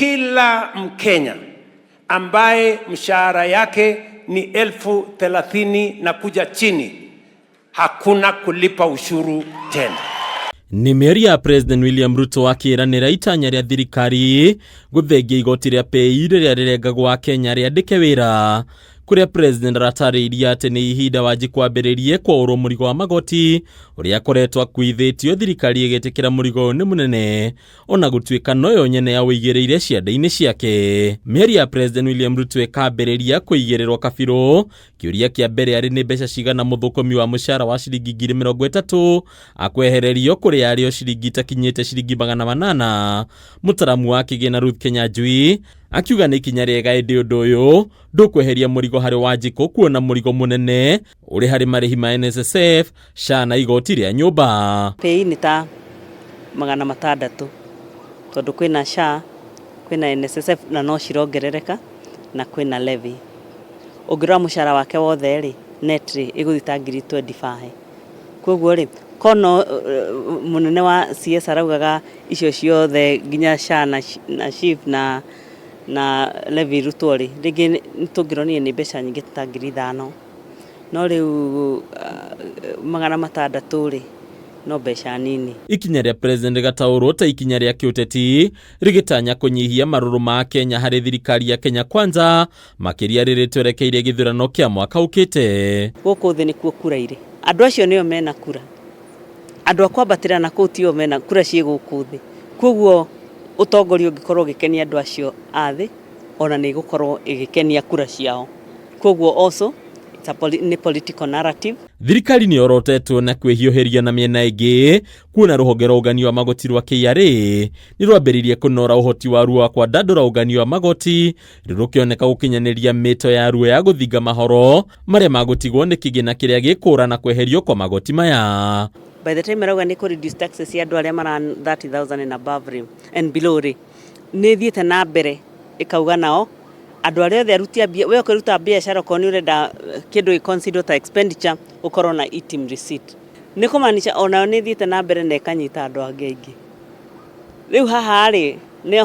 Kila Mkenya ambaye mshahara yake ni 30,000 na kuja chini, hakuna kulipa ushuru tena. Nĩ mĩario ya President William Ruto akĩranĩra itanya rĩa thirikari gũthengia igoti rĩa PAYE rĩrĩa rĩrengagwo Akenya rĩandĩke wĩra, kũrĩa President aratarĩirie atĩ nĩ ihinda Wanji kwambĩrĩrie kwaũrwo mũrigo wa magoti ũrĩa akoretwo akuithĩtio, thirikari ĩgĩtĩkĩra mũrigo ũyũ nĩ mũnene ona gũtuĩka noyo nyene yaũigĩrĩire ciande-inĩ ciake. Mĩario ya President William Ruto ĩkambĩrĩria kũigĩrĩrwo kabirũ. Kĩũria kĩa mbere arĩ nĩ mbeca cigana mũthũkũmi wa mũcara wa ciringi 30,000 akwehererio kũrĩa arĩ o ciringi itakinyĩte ciringi 800. Mũtaramu wa kĩgĩna Ruth Kenyanjui akiuga nĩ ikinya rĩega, ĩndĩ ũndũ ũyũ ndũkweheria mũrigo harĩ Wanjikũ, kuona mũrigo mũnene ũrĩ harĩ marĩhi ma NSSF, SHA na igoti rĩa nyũmba. PAYE nĩ ta 600, tondũ kwĩna SHA, kwĩna NSSF na no cirongerereka, na kwĩna levy. Ũngĩrora mũcara wake wothe rĩ, net rĩ, ĩgũthiĩ ta 25,000. Koguo rĩ, kono mũnene wa CS araugaga icio ciothe nginya SHA na SHIF na levy irutwo rĩ, rĩngĩ nĩ tũngĩronire nĩ mbeca nyingĩ ta 5,000. No rĩu 600 rĩ, no mbeca nini. Ikinya rĩa President rĩgataũrwo ta ikinya rĩa kĩũteti rĩgĩtanya kũnyihia marũrũ ma Kenya harĩ thirikari ya Kenya Kwanza, makĩria rĩrĩ twerekeire gĩthurano kĩa mwaka ũkĩte. Gũkũ thĩ nĩkuo kura irĩ. Andũ acio nĩo mena kura. Andũ a kwambatĩra na kũu tio mena kura, ciĩ gũkũ thĩ. Koguo ũtongoria ũngĩkorwo ũgĩkenia andũ acio a thĩ, ona nĩ ĩgũkorwo ĩgĩkenia kura ciao. Koguo also it's a nĩ political narrative. Thirikari nĩ yorotetwo na kwĩhiũhĩria na mĩena ĩngĩ, kuona rũhonge rwa ũngania wa magoti rwa KRA nĩ rwambĩrĩirie kũnora ũhoti waruo wa kwandandũra ũngania wa magoti, rĩu rũkĩoneka gũkinyanĩria mĩto yaruo ya gũthinga mahoro marĩa magũtigwo nĩ kĩgĩna kĩrĩa gĩkũra na kweherio kwa magoti maya. By the time arauga nĩ kũ reduce taxes cia andũ arĩa mara 30,000 and above rĩ, and below rĩ, nĩ ĩthiĩte na mbere ĩkauga nao andũ arĩa othe aruti a mbia, we ũkĩruta biacara, okorwo nĩ ũrenda kĩndũ gĩ consider ta expenditure, ũkorwo na eTIMS receipt. Nĩ kũmaanisha onayo nĩ ĩthiĩte na mbere na ĩkanyita andũ angĩ aingĩ. Rĩu haha rĩ,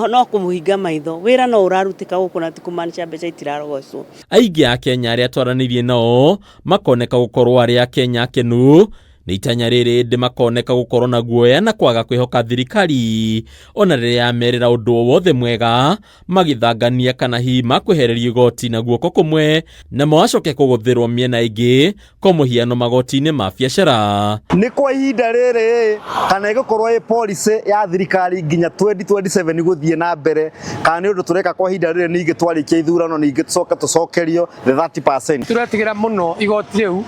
no kũmũhinga maitho. Wĩra no ũrarutĩka gũkũ na ti kũmaanisha mbeca itirarogocwo. Aingĩ a Kenya arĩa twaranĩirie nao makoneka gũkorwo arĩ Akenya akenu nĩ itanya rĩrĩ, ĩndĩ makoneka gũkorwo na guoya na kwaga kwĩhoka thirikari ona rĩrĩa yamerĩra ũndũ o wothe mwega, magĩthangania kana hihi makwehererio igoti na guoko kũmwe namo acoke kũgũthĩrwo mĩena ĩngĩ, kwa mũhiano magoti-inĩ ma biacara. Nĩ kwa ihinda rĩrĩ, kana ĩgũkorwo ĩ policy ya thirikari nginya 2027 gũthiĩ na mbere, kana nĩ ũndũ tũreka kwa ihinda rĩrĩ, ningĩ twarĩkia ithurano ningĩ tũcoke tũcokerio the 30%? Tũretigĩra mũno igoti rĩu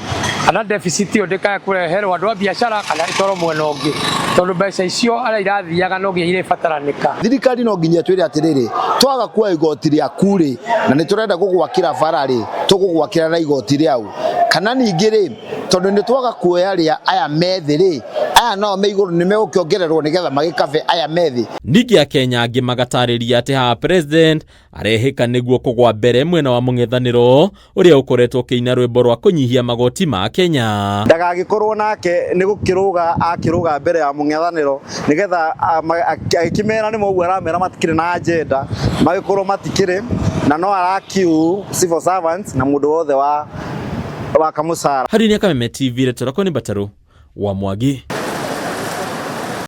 kana deficit ĩyo ndĩkae kũreherwo andũ a biacara kana ĩtwarwo mwena ũngĩ, tondũ mbeca icio arĩa irathiaga no nginya irĩbataranĩka. Thirikari no nginya twĩre atĩrĩrĩ, twaga kuoya igoti rĩaku rĩ, na nĩ tũrenda gũgwakĩra bara rĩ, tũgũgwakĩra na igoti rĩau? Kana ningĩ rĩ, tondũ nĩ twaga kuoya rĩa aya methĩ rĩ, aya nao me igũrũ nĩ megũkĩongererwo nĩgetha magĩkabe aya methĩ? Ningĩ Akenya angĩ magatarĩria atĩ haha President arehĩka nĩguo kũgwa mbere mwena wa mũng'ethanĩro ũrĩa ũkoretwo ũkĩina rwĩmbo rwa kũnyihia magoti ma Kenya. Ndagagĩkorwo nake nĩ gũkĩrũga akĩrũga mbere ya mũng'ethanĩro nĩgetha agĩkĩmera nĩ ũguo aramera matikĩrĩ na agenda, magĩkorwo matikĩrĩ na no arakiu civil servants na mũndũ wothe wa kamũcara. Harĩ nĩ Kameme TV, retwo rakwa nĩ Mbatarũ wa Mwangi.